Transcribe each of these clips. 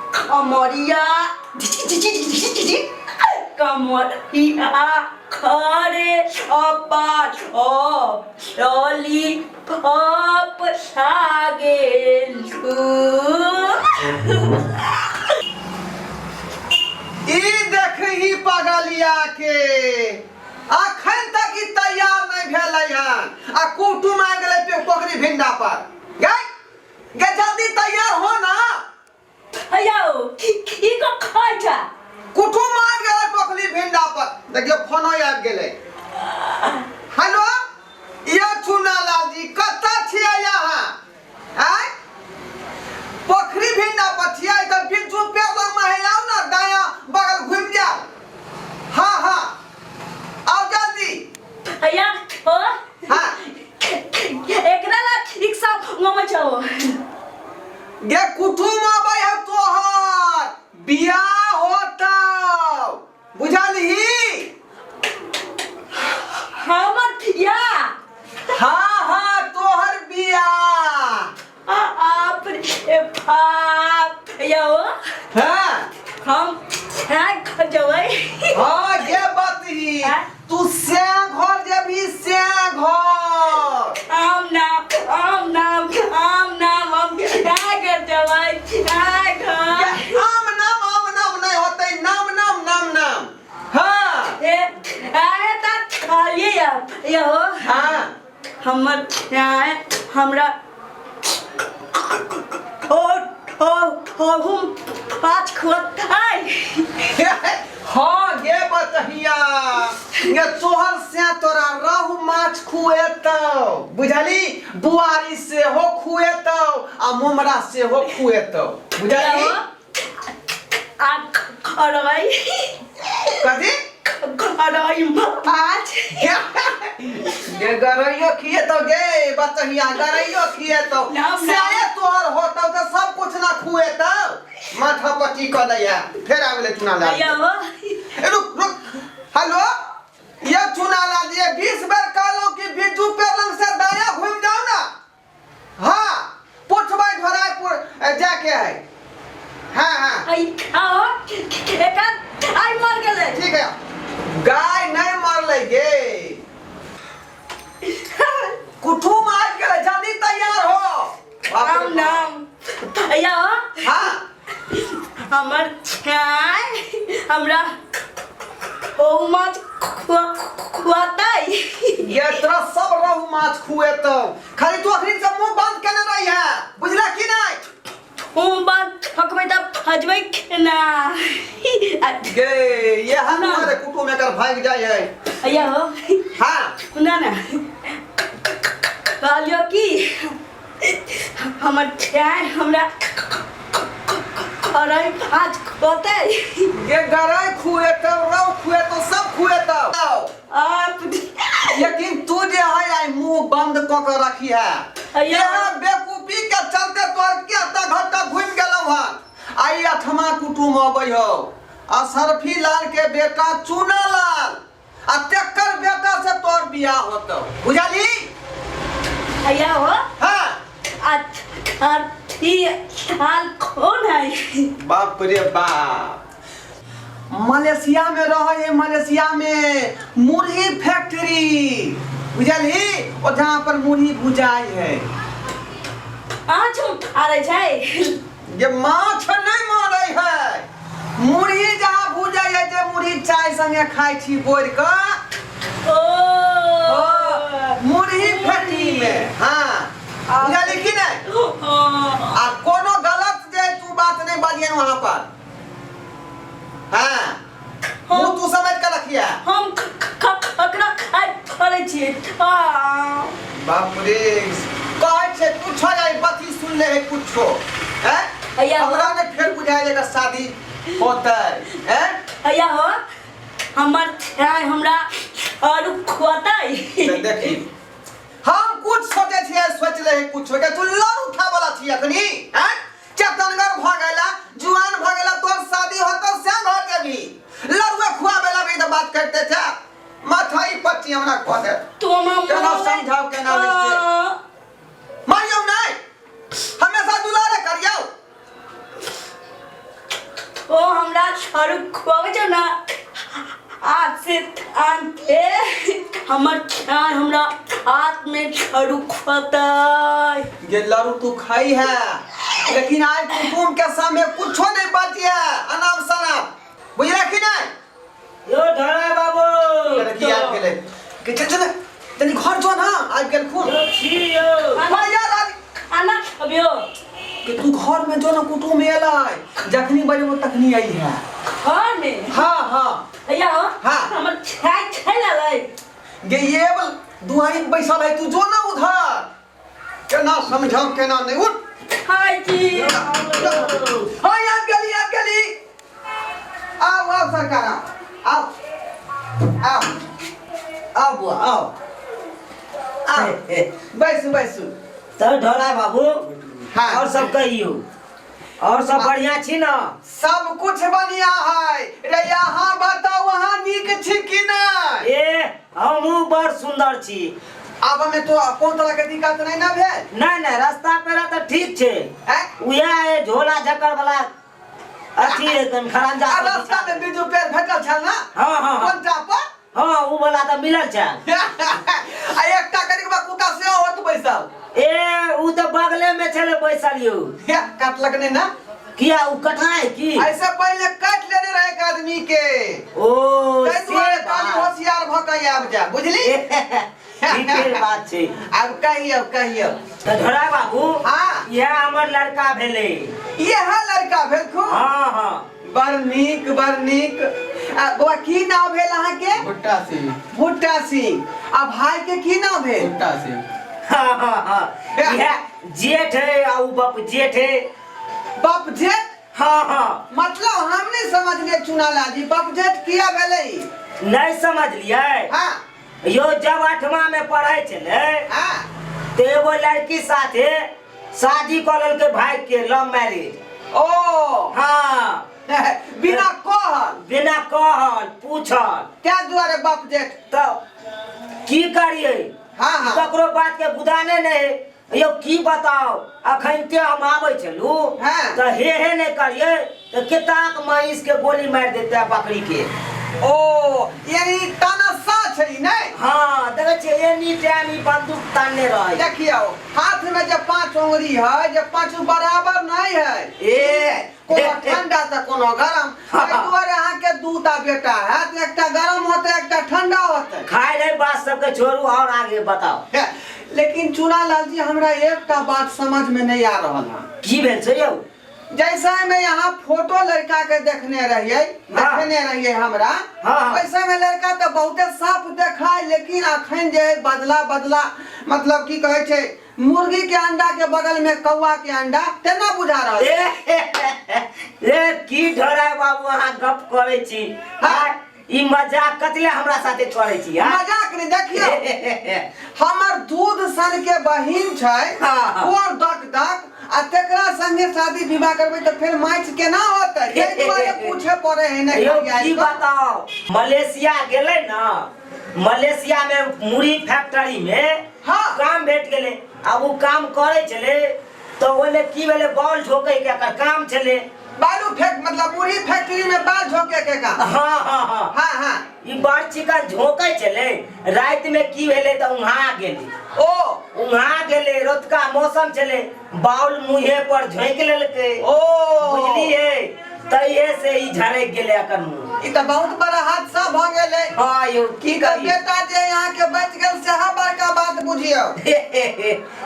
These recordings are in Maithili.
कमरिया कमरिया खरे अपार लॉलीपॉप गेल। ई देखही पगलिया के, अखन तक ई तैयार नहीं भेलै हन आ कुटुम आबि गेलै पे पोखरी भिंडा पर। गै गे, जल्दी तैयार हो ना। यौ, ई को खाइ छै? कुटुम आबि गेलै पोखरी भिंडा पर। देखियौ, फोनो आबि गेलै। हेलो, यो चुना लाल जी, कतऽ छियै अहाँ? आँय, पोखरी भिंडा पर छियै तऽ बिज्जू पेड़ लग मे आउ ने, दायाँ बगल घुमि जाउ। हाँ हाँ, आउ जल्दी। हैया हो। हाँ। एकरा ला रिक्शा मम छौ। गे, कुटुम अबै है, तोहर बियाह होतौ, बुझलही? हमर बियाह? हाँ हाँ, तोहर बियाह। आप रे बाप, यौ। हाँ। हम हैं जबै? हाँ गे बतही। हाँ? तू से घर जेबही, से घर। आम नाम, आम नाम, आम नाम, हम क्या कर जबै क्या घर? आम नाम, आम नाम नहीं होते, नाम नाम नाम नाम, हाँ। ए आए त खाली यो। हाँ। हमर आए हमरा ओ ओ ओ हम पाँच खुआतै। हाँ गे बतहिया गे, तोहर से तोरा रहु माछ खुएतौ, बुझली? बुआरी सेहो खुएतौ आ मोमरा सेहो खुएतौ, बुझली? आ खरबै। कथी? खरबै माछ। गे, गरैयो खिएतौ गे बतहिया, गरैयो खिएतौ। नाम। से तोहर होतौ तऽ सब कुछ ना खुएतौ। माथा पट्टी कऽ दैया, फेर आबि गेलै चुना लाल। यो। ए, रुक रुक। हेलो, ये चुना लाल ये 20 बेर कहलहुँ कि बिज्जू पेड़ लग से दाया घुमि जाओ ना। हाँ, पुछबै धोराईपुर जाके है। हाँ हाँ। आई आओ, एकर आई मर गेलै। ठीक है, गाय नहीं मरलै गे। कुटुम आबि गेलै, जल्दी तैयार हो, बाप रे राम बाप। नाम भैया। हाँ। हमर छाय हमरा ओ माछ खुआतै? ये तोरा सब रहु माछ खुएतौ, खाली तू अखनी से मुंह बंद केने रही है, बुझला कि नहीं? ओ बात फकबै तऽ फजबै केना? गे, ये हम हमारे कुटुम एकर भाग जाय है। भैया हो। हाँ। ना ना, कहलियो कि हमर छाय हमरा खरै माछ खुआतै? ये गरई खुएतौ, रहु खुएतौ, सब खुएतौ। आप लेकिन तू जे है आई मुंह बंद क के रखी है। अय्या। यहाँ बेवकूफी के चलते तोर के त घंटा घूम गेलौ हन। आई आठमा कुटुम अबै हो आ सरफी लाल के बेटा चूना लाल आ तेकर बेटा से तोर बियाह होतौ, बुझली? भैया हो। हाँ। अच्छा, ई हाल कौन है? बाप रे बाप, मलेशिया में रहे है, मलेशिया में मुरही फैक्ट्री, बुझलही? ओ जहाँ पर मुरही भुजाई है। आज मारै छै? ये माछ नहीं मारै है, मुरही जहाँ भुजाई है, जे मुरही चाय संगे खाइ छी बोर के। ओ। ओ, मुरही फैक्ट्री में, हाँ, बुझलही कि नहीं? ओ। आ कोनो गलत जे तू बात नहीं बजियन वहां पर, हाँ, मुंह तू समझ के रखिया। हम ककरा खाइ पड़ै छियै आ। बाप रे, कहै छै कुछो जाय बथी सुन ले है कुछो हैं। भैया। हमरा ने फेर बुझाय जेकर शादी होतै हैं। भैया हो, हमर छाय हमरा आलू खुआतै? तऽ देखी, हम कुछ सोचे छियै, सोच ले है कुछो के। तू लड़ उठा वाला छी अखनी हैं, चेतनगर भ गेला, जुआन भ गेला, तोर शादी होतौ से घर जेबी, लड़ुए खुआबे ला भी तऽ बात करते छे। माथा ही पच्ची हमरा कह दे। तो हम केना समझाउ, केना नहि से? मारियौ नहीं, हमेशा दुलारे करियौ। आरू खुआबै छौ ना हाथ से आनते हमर खान हमरा हाथ में खड़ू खुआतै। ये लड़ू तू खाई है, लेकिन आज कुटुम के सामने कुछो नहीं बची है अनाप शनाप, बुझला कि नहीं? यो धरा बाबू। लड़की आबि गेलै कि चल चल तनी घर जो ना आबि गेल खून। यो छी यो। भैया लाल खाना खबियो कि तू घर में जो ना कुटुम एलै, जखनी बजेबो तखनी आई है। घर में? हाँ हाँ। भैया हो। हाँ। हमर खाय खाय ललै। गे ये बल दुआरी में बैसल है, तू जो ना उधर केना समझाओ केना नहीं उठ। खाय छी। हाँ आबि गेली आबि गेली, आओ आओ सरकार आओ आओ आओ आओ बुआ आओ आओ बैसू बैसू। तऽ ढोला बाबू। हाँ। और सब कहियौ, और सब बढ़िया छी ना? सब कुछ बढ़िया है रे, यहाँ बताओ वहाँ नीक छी कि नहीं? ए हमहूँ बड़ सुंदर छी। आब में तो कोन तरह के दिक्कत नहीं ना भेल? नहीं नहीं, रास्ता पेरा तऽ ठीक छै। हैं? उएह है झोला झक्कर वाला अथी एकदम खरांजा। आ रास्ता में बीजू पेड़ भेटल छल ना? हाँ, हाँ, हाँ। कोनटा पर? हाँ उ वाला तऽ मिलल छै। आ एकटा कनिकबा कुत्ता सेहो होत बैसल। ए उ तऽ बगले में छलै बैसल यौ। हे, काटलक नहीं ना? किया उ कटाए की? ऐसे पहले काट लेने रहे एक आदमी के। ओ ताहि से दुआरे खाली बात। होशियार भऽ के आबि जा, बुझली? ठीके बात छै। आब कहियौ कहियौ। तऽ ढोरा बाबू। हाँ। इएह हमर लड़का भेलै। इएह लड़का भेल खूब? हाँ हाँ। बड़ नीक बड़ नीक। आ बौआ की नाम भेल अहाँके? भुट्टा सिंह। भुट्टा सिंह। आ भाई के की नाम भेल? भुट्टा सिंह। हाँ हाँ हाँ, इएह जेठ है आ उ बाप जेठ है। बाप जेठ? हाँ हाँ। मतलब हम नहीं समझलिए चुनाला जी, बाप जेठ किया भेलै? नहीं समझलिए? हाँ। यो जब आठवा में पढ़े छलै हाँ। तो एगो लड़की साथे शादी कऽ लेलकै भाई के, लव मैरिज। ओ। हाँ। बिना कहल? बिना कहल पूछल। क्या दुआरे बाप जेठ? तब की करिए? हाँ, हाँ। ककरो बात के गुदाने नहीं। यो की बताओ, अखन ते हम आबै छलू हाँ। तऽ हे हे नहीं करिए तऽ केताक महींस के गोली मारि देते बकरी के। ओ यानी तानाशाह छै नहीं? हाँ देखै छियै एनी टाइम ई बंदूक तानने रहै। देखियौ हाथ में जे 5 उंगली है, जे पांचों बराबर नहीं है। ए कोनो ठंडा तऽ कोनो गरम। एहि दुआरे अहाँके दूटा बेटा है, तऽ एकटा गरम होतै एकटा ठंडा होतै। खाय रहे बात सबके छोड़ू और आगे बताओ। हे, लेकिन चुनालाल जी हमरा एकटा बात समझ में नहीं आ रहल है। की भेल छै यौ? जैसा में यहाँ फोटो लड़का के देखने रहिए, हाँ। देखने रहिए हमरा, हाँ। वैसे में लड़का तो बहुते साफ देखाय, लेकिन अखन जे है बदला बदला, मतलब की कहे छै, मुर्गी के अंडा के बगल में कौआ के अंडा तेना बुझा रहल छै। ए, ए की ढोराय बाबू अहाँ गप करै छी? हाँ। ई मजाक कथी ले हमरा साथे करै छी? हाँ? मजाक नहीं, देखियौ हमर दूध सन के बहिन छै, हाँ, हाँ। कोर दक दक, आ तेकरा संगे शादी विवाह करबै तऽ फेर मैच केना होतै? ताहि दुआरे पूछे पड़े है ने। यौ खरियाइ की कऽ। बताओ, मलेशिया गेलै ना, मलेशिया में मुरही फैक्ट्री में हाँ। काम भेट गेलै। आ उ काम करै छलै तऽ ओहिमे की भेलै, बॉल झोकै के एकर काम छलै। बालू फेंक, मतलब मुरही फैक्ट्री में बाल झोंके के काम। हाँ हाँ हाँ। हाँ हाँ। ई बड़ चिकन झोंकै छलै। राति में की भेलै तऽ उहाँ गेलै। ओ। उहाँ गेलै, रतुका मौसम छलै, बाउल मुँहे पर झोंकि लेलकै। ओ। बुझलियै, तहिये से ई झरकि गेलै एकर मुँह। ई तऽ बहुत बड़ा हादसा भऽ गेलै। हाँ यौ की ई तऽ करियै। बेटा जे यहाँ के बचि गेल सेहा बड़का बात बुझियौ।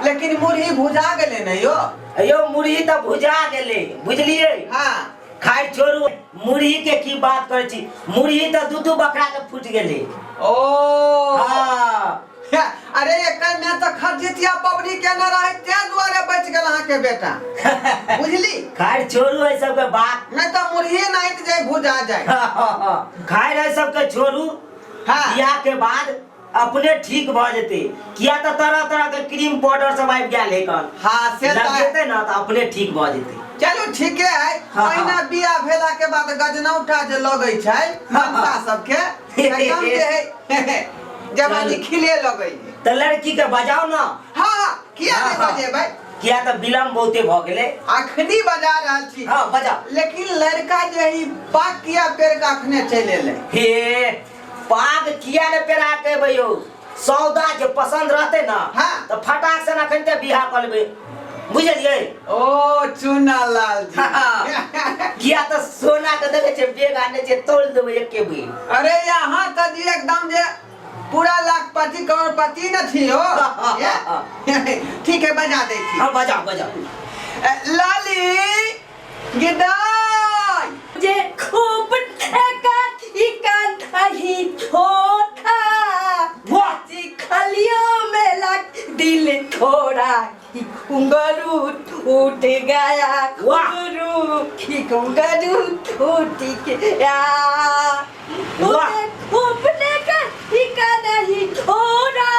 लेकिन मुरही भुजा गेलै ने यौ? यौ मुरही तऽ भुजा गेलै, बुझलियै। हाँ। खाइ छोड़ू मुरही के की बात करै छी, मुरही तऽ दू दू बकरा के फूटि गेलै। ओ। हाँ। अरे एकर में तऽ खरजितिया पबनी केने रहे, तें दुआरे बचि गेल अहाँके बेटा, बुझली? खाइ छोड़ू एहि सबके बात। नहीं तऽ मुरहिए नाहित जाय भुजा जाय। खाइ एहि सबके छोड़ू। हाँ। बियाह के बाद अपने ठीक भऽ जेतै, किया तऽ तरह तरह के क्रीम पाउडर सब आबि गेल है कन। हाँ, से तऽ लगेतै ना तऽ अपने ठीक भऽ जेतै। चलू ठीके है। हाँ, हाँ। पहिना बियाह भेला के बाद गजनौटा जे लगै छै मनसा सबके, एकदम जे है जवानी खिले लगै है। तऽ लड़की के बजाओ ना। हाँ हाँ, किया नहीं हाँ, हाँ। बजेबै? किया तऽ विलम्ब बहुते भऽ गेलै। अखनी बजा रहल छी। हँ, बजाउ। लेकिन लड़का जे है ई पाग किया पेड़ के अखने चलि एलै? हे, पाग किया ने पेरा के एबै यौ? सौदा जे पसंद रहतै ने, हाँ। तऽ फटाक से अखन ते बियाह कऽ लेबै, बुझलियै? ओ चुना लाल जी। हाँ। किया तऽ सोना के देखै छियै बेग आने छियै, तोल देबै एके बेर। अरे यहाँ तऽ जी एकदम जे पूरा लाखपति करोड़पति न थी हो। ये? ठीक है, बजा दे थी। हाँ, बजाओ बजाओ। लाली गिदाई जे खूब ठेका ठिकाना ही छोटा। वाह। खलियो मेला दिल थोड़ा ही घुंघरू टूट गया। वाह। घुंघरू ही घुंघरू टूट गया। वाह। खूब ठेका ठिकाना ही छोड़ा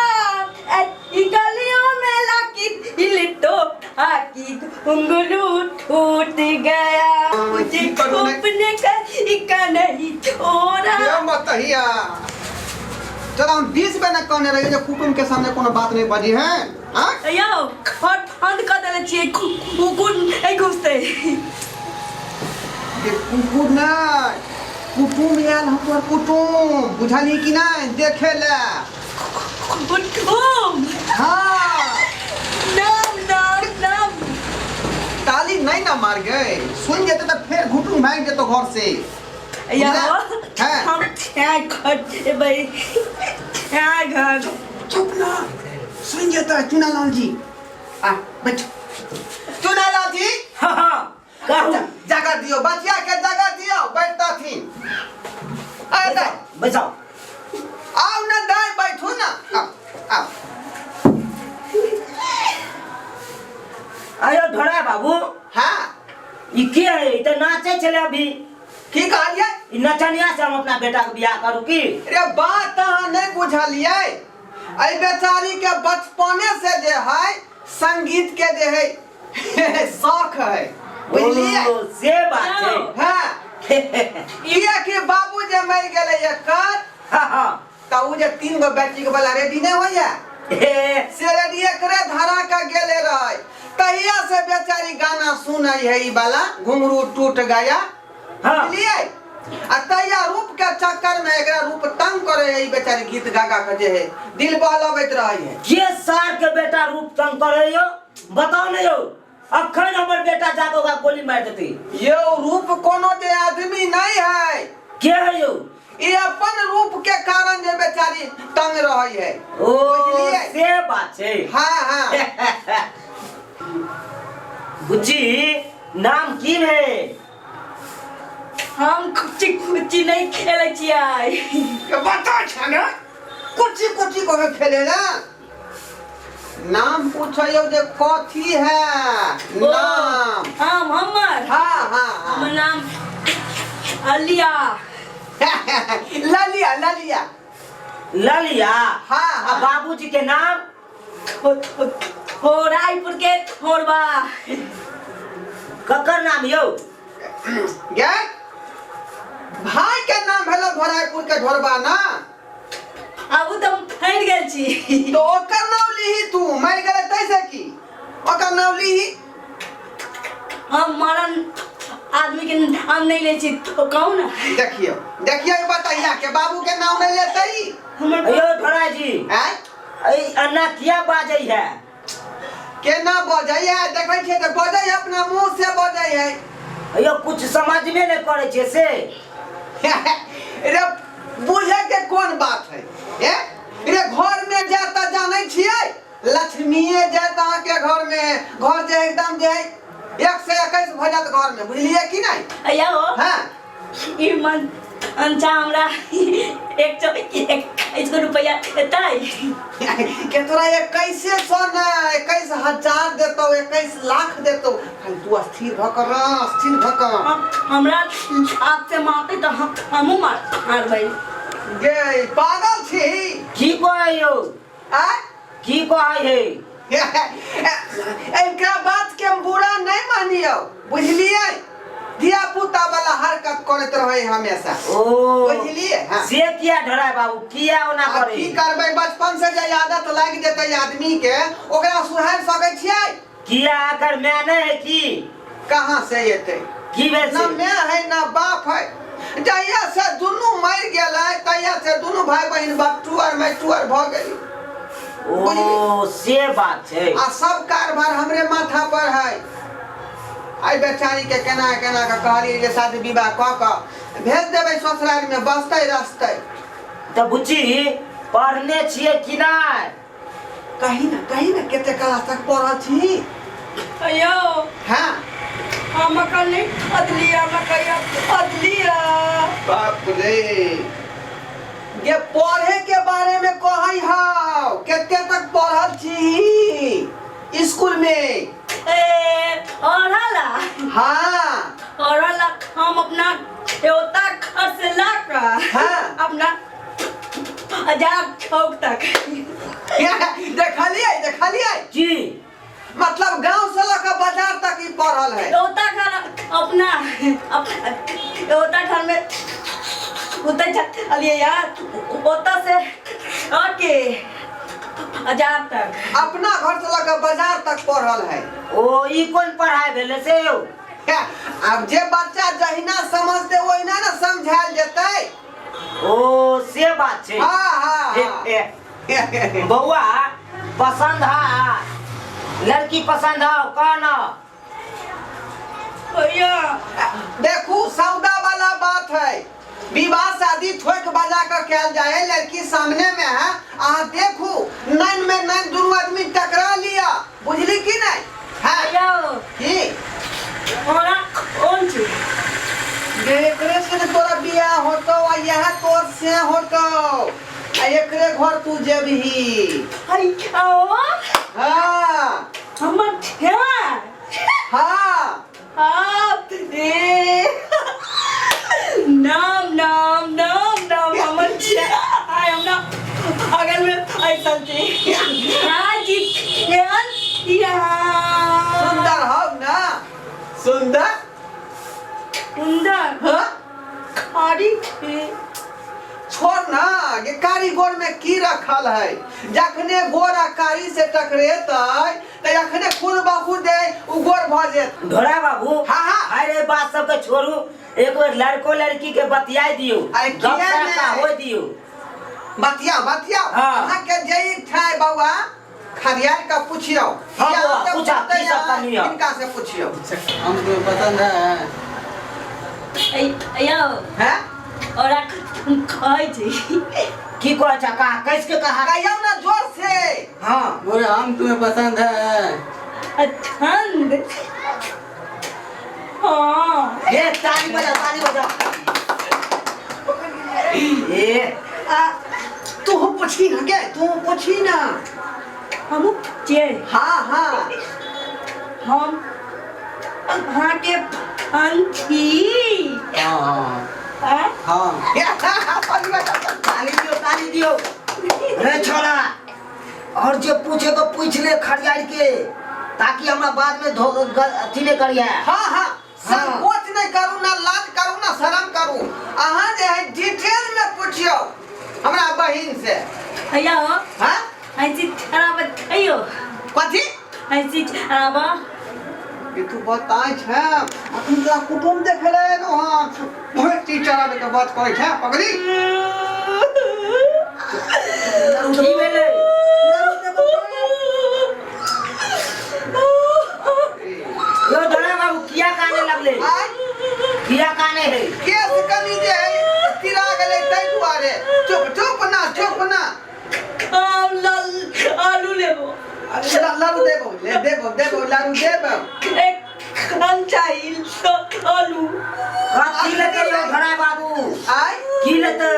गलियों में लाकी दिल तो की घुंघरू टूट गया। मुझे की करू नहीं? खूबने का ठिकाना नहीं छोड़ा। ये मत हिया चल, हम 20 बेर न कहने रहिए जे कुटुम के सामने कोनो बात नहीं बजी है। हाँ? यौ, घर बंद कऽ देले छियै, कुकुर नहि घुसतै। ये कुकुर नहीं, कुटुम आयल हमर कुटुम, बुझलियै कि नहीं? देखे ले। कुटुम? हाँ। नाम नाम नाम। ताली नहीं ना मार गए, सुन जेते तो फिर घुटुम भाग जेतो घर से। यौ। हाँ। हम घर जेबै, घर। चुप ना, सुन जेता चुनालाल जी। आ बैठ चुनालाल जी। हाँ हाँ, कहू। जगह दियो बचिया के, जगह दियो, बैठता थी। आए दाई। बैसाओ। आओ ना दाई, बैठू ना, आओ आओ। अयो ढोरा बाबू। हाँ। ई के है? ई तऽ नाचै छलै अभी। की कहलियै? ई नचनिया से हम अपना बेटा के बियाह करू की? रे, बात अहाँ नहीं बुझलियै। एहि बेचारी के बचपने से जे है संगीत के जे है शौक है, बुझलियै? ओ, से बात छै। हाँ, किया कि बाबू जे मरि गेलै एकर, हाँ हाँ तऽ उ जे 3 गो बैटरी वाला रेडी नहीं होइया, हे। से रेडी एकरे धरा के गेले रहे। तहिया से बेचारी गाना सुनै है ई वाला, घुंघरू टूट गया। हाँ। बुझलियै? आ तहिया रूप के चक्कर में एकरा रूप तंग करे है, ई बेचारी गीत गा गा के जे है दिल बहलबैत रहे है। के सार के बेटा रूप तंग करे यौ? बताओ ने यौ, अखन हमर बेटा जाके ओकरा गोली मारि देतै। यो रूप कोनो जे आदमी नहीं है। के है यौ? ई अपन रूप के कारण जे बेचारी तंग रहे है। ओ। बुझलियै? से बात छै। हाँ हाँ। बुच्ची, नाम की भेल? हम कुची कुची नहीं खेलै छियै। के बता छै ने, कुची कुची को खेले ना। नाम पूछो जे कथी है नाम? हम हमर हाँ हाँ। हमर हाँ। नाम अलिया। ललिया ललिया। ललिया? हाँ। आ हाँ। बाबूजी के नाम? थोराईपुर के थोड़बा। ककर नाम यौ? गे, भाई के नाम भेलो धोराईपुर के ढोरबा ना। आबू तऽ हम फैल गेल छी। तो ओकर नाम लीही, तू मर गेले तैसे की ओकर नाम लीही? हम मरन आदमी के नाम नहीं ले छी, तो कहू ना। देखियो देखियो, ई बताइया के बाबू के नाम नहीं लेते ई। हमर यौ ढोरा जी। आँय? ऐ अन्ना किया बाजै है? केना बजै है? देखै छियै तऽ बजै है, अपना मुंह से बजै है। यौ, कुछ समझबे नहि करै छै से। रे, बुझे के कोन बात है? ए रे, घर में जाता जानै छियै, लक्ष्मीए जात अहाँके घर में, घर जे एकदम जे है 1 से 21 भऽ जात घर में, बुझलियै कि नहीं? अया हो। हाँ। ई मन अंचा हमरा 121 रुपया देतै? के तोरा 2100 ना, 21,000 देतौ, 21 लाख देतौ। खाली तू स्थिर भऽ कऽ रह, स्थिर भऽ कऽ। हमरा आपसे मारतै तऽ हमहूँ मारबै। गे, पागल छी? की कहै यौ? आँय? की कहै है? एकरा बात के हम बुरा नहीं मानियो, बुझलियै? धिया पुता वाला हरकत करैत रहे हमेशा। ओ। बुझलियै? हाँ। से किया ढोरा बाबू, किया ओना आ करै? की करबै, बचपन से जे आदत लागि जेतै आदमी के, ओकरा सुधारि सकै छियै? किया एकर माय नहि है की? कहाँ से एतै? की भेल ना से? माय है ना बाप है। जहिया से दुनू मरि गेलै तहिया से दुनू भाई बहिन बटुअर मैटुअर भऽ गेली। ओ से बात छै। आ सब कारभार हमरे माथा पर है। आई बेचारी के केना केना के कहलियै जे शादी विवाह कऽ कऽ भेज देबै ससुरारि में, बसतै रसतै। तऽ बुच्ची पढ़ने छियै कि नहि? कही ना, कही ना, कते क्लास तक पढ़ल छी? यौ। हाँ। हम अखन नहीं पढ़लियै, हमरा कहिया पढ़लियै। बाप रे, ये पढ़े के बारे में कहै हौ, कते तक पढ़ल छी स्कूल में? ए पढ़ला। हाँ। पढ़ला हम अपना देवता घर से ला कऽ हाँ। अपना हजार चौक तक। देखलियै, देखलियै? की? मतलब गांव से लऽ कऽ बाजार तक ई पढ़ल है। देवता घर अपना देवता घर में उतर चलिए यार, ओतऽ से आके हजार तक। अपना घर से लऽ कऽ बाजार तक पढ़ल है। ओ ई कोन पढ़ाई भेलै से यौ? आब जे बच्चा जहिना समझतै ओहिना ने समझायल जेतै। ओ से बात छै। हाँ, हाँ, ए, हाँ। ए, बौआ पसंद है लड़की, पसंद है कह ना भैया। देखू, सौदा वाला बात है, विवाह शादी ठोक बजा कर कैल जाए है। लड़की सामने में है, अहाँ देखू, नैन में नैन दुनू आदमी टकरा लिया, बुझली की नहीं? है भैया। की? हमरा कोन छी? गे, एकरे से ने तोरा बियाह होतो आ यह तोर से होतो आ एकरे घर तू जेबही। हई खाओ। हाँ। हमर ठेवा। हाँ। आप रे नाम नाम नाम नाम हमर आय हमरा अगल में ऐसा छी। हाँ जी, केहन यहाँ? सुंदर हो ना, सुंदर। सुंदर। हाँ। खारी छी। छोड़ ना, ये कारी गोर में की रखल है? जखने गोर आ कारी से टकरेतै तऽ अखने खुद बहुत उ गोर भऽ जेत। ढोरा बाबू। हाँ, हाँ। अरे बात सबके छोड़ू, एक बेर लड़को लड़की के बतियाई दियो। अरे किया गप सप नहि? होय दियो। बतिया, बतिया। हाँ। अहाँ के जे इच्छा है बौआ, खरियार का पूछियो। हाँ, या बौआ, हमसे पूछा, पूछते की सब या करनी है? इनका से पूछियो। हमको पसंद है। यौ। हैं? और कहै छी। की कहै छ? कहा कैस के कहा? कहियो ना जोर से। हाँ। बोले हम तुम्हें पसंद है। ठंड हाँ। ए ताली बजा, ताली बजा। ए आ, तू पूछी ना के, तू पूछी ना। हम जे हाँ, हाँ। हम अहाँके पंछी। हाँ, हाँ। हाँ? हाँ। ताली दियो, ताली दियो। रे छोड़ा, और जे पूछे तो पूछ ले खरियार के, ताकि हमरा बाद में धो अथी नहीं करिए। हाँ, हाँ। संकोच नहीं करू ना, लाज करू ना, शर्म करू। अहाँ जे है डिटेल में पूछियो हमरा बहिन से। भैया। हाँ? ऐसी खराब खइयो। कथी? ऐसी खराब। ये तू बताय छै अखन तोरा कुटुम देखे ले एलौ हँ, भरि टीचर आबे के बात करै छै पगली। की भेलै यो ढोरा बाबू? किया काने लगले? आय? किया काने है? केस कनी जे है तिरा गेलै ताहि दुआरे। चुप, चुप ना, चुप ना। हम लाल आलू लेबो। अरे लाडू देबो, ले देबो, देबो लाडू देबो। एक खन चाहिए तो आलू। कथी लेतै यो ढोरा बाबू? आय? की लेतै?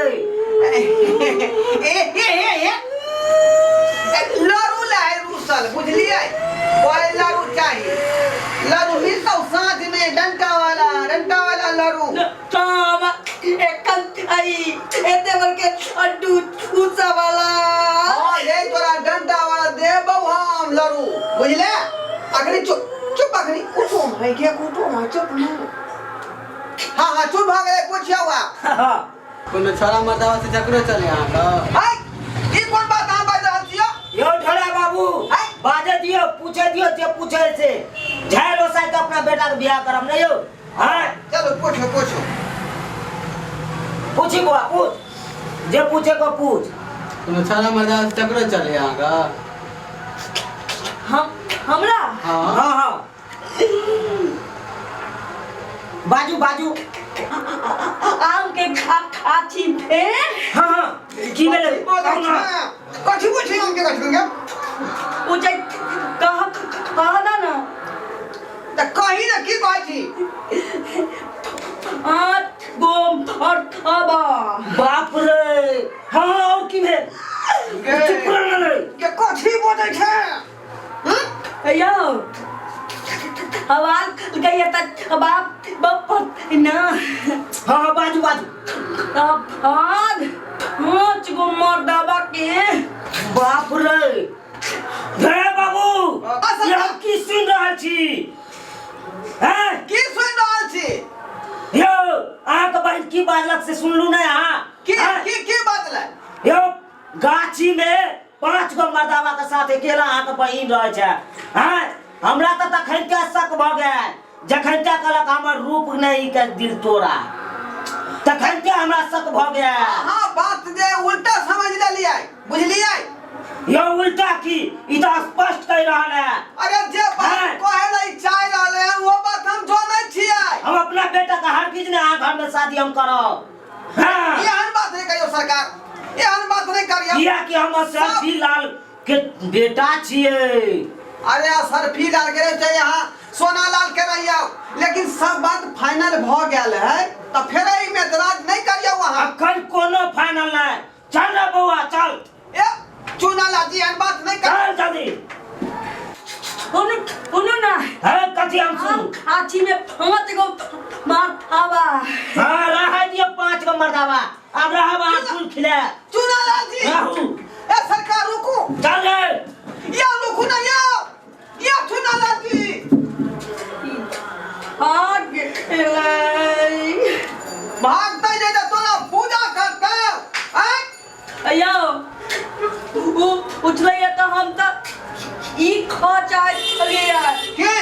ए ए ए ए ए, लाडू ले है रूसल, बुझलियै? ओए लाडू चाहिए, लाडू मिलतौ साँझ में, डंटा वाला, डंटा वाला लाडू। हम एक चाहिए एते बड़के अड्डू ऊंचा वाला। हाँ, ये तोरा डंटा वाला देबौ हम लाडू, बुझले? अखनी चुप, चुप, अखनी कुटुम है के, कुटुम है, चुप ना। हाँ हाँ, चुप भऽ गेलै, पूछियौ आब। कोनो छोरा मर्दावा से झगड़ो चले अहाँके? है, ई कोन बात अहाँ बाजि रहल छियै? यो ढोला बाबू बाजे दियो पूछे दियो जे पूछे से झाड़ ओसाई के अपना बेटा के बियाह करब नहीं यो। हाँ चलो पूछो पूछो। पूछी बुआ पूछ, जे पूछे को पूछ। कोनो छाड़ा मर्दा चक्रो चले अहाँके? हम हमरा? हाँ हाँ हाँ बाजू बाजू। आम के खाची ए? हाँ हाँ की भेलै? कहू ना। कथी पूछी आम के गाछी में? ओ जे कह कह ना ना। त कही ना की कहै छी? 8 गो अर्थबा। बाप रे। हाँ हाँ और की भेल? चुप रह ना रे। के कथी बजै छै? यो आवाज गई त बाप बाप ना। हाँ हाँ बाजू बाजू। आज 5 गो मर्दाबा के। बाप रे। रे बाबू ये हम की सुन रहल छी? हैं की सुन रहल छी? यो अहाँके बहिन की बाजलक से सुनलू नहीं अहाँ? की की की बाजलै? यो गाछी में 5 गो मर्दाबा के साथ अकेला अहाँके बहिन रहै छै। हैं हमरा तऽ तखन के शक भऽ गेल जखन के कहलक हमर रूप नहीं के दिल तोड़ा, तखन के हमरा शक भऽ गेल। अहाँ बात जे उल्टा समझ लेलियै बुझलियै? यो उल्टा की, ई तऽ स्पष्ट कहि रहल है। अरे जे बात कहे लै चाहि रहल है वो बात हम जानै छियै। हम अपना बेटा के हरगिज नहीं अहाँ घर में शादी हम करब। हाँ। एहन बात नहीं कहियो सरकार, एहन बात नहीं करियो। किया कि हम सरफी लाल के बेटा छियै। अरे सरफी लाल के रहे चाहे यहाँ सोना लाल के रहियो, लेकिन सब बात फाइनल भ गेल है त फेर एहि में एतराज नहीं करियो अहाँ। अखन कोनो फाइनल नहीं। चल रे बौआ चल। ए चुना लाल जी एहन बात नहीं कर। चल जल्दी। उनु ना। है कथी हम सुनू? आछी में 5 गो मर्दाबा। हाँ रहा दियो 5 गो मर्दाबा। अब रहा बाहर फूल खिले। चुना लाल जी। रहू। ए सरकार रुकू। चल रे। या रुकू ना या। या चुना लाल जी। आ गेलै। भागते नहीं तो तोरा पूजा करते हैं? यो उ उठलैया तो हम तो ई खा चाहे छलियै। की?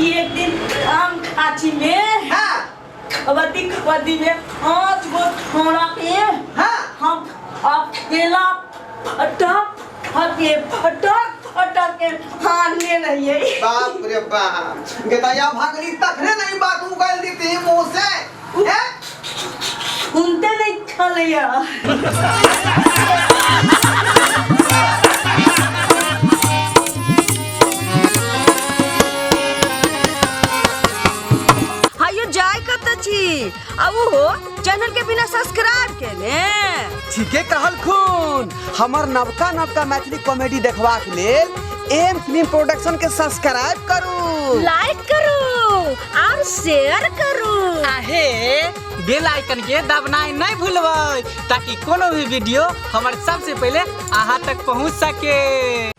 ई एक दिन आम खाची में। हाँ। वदी वदी में 5 गो छोड़ा के। हाँ। हम अकेला फटक फटके फटक फटक के हारने रहिए। बाप रे बाप, गेतैया भागली तखने नहीं बात उगल देती मुंह से। हैं? सुनते नहीं छलैया। हायो जाय कत छी आ उहो चैनल के बिना सब्सक्राइब केने। ठीके कहलखुन, हमर नवका नवका मैथिली कॉमेडी देखबाक लेल एम फिल्म प्रोडक्शन के सब्सक्राइब करू, लाइक करू और शेयर करू। आहे बेल आइकन के दबनाई नहीं भूलबै ताकि कोनो भी वीडियो हमर सबसे पहले अहाँ तक पहुँच सके।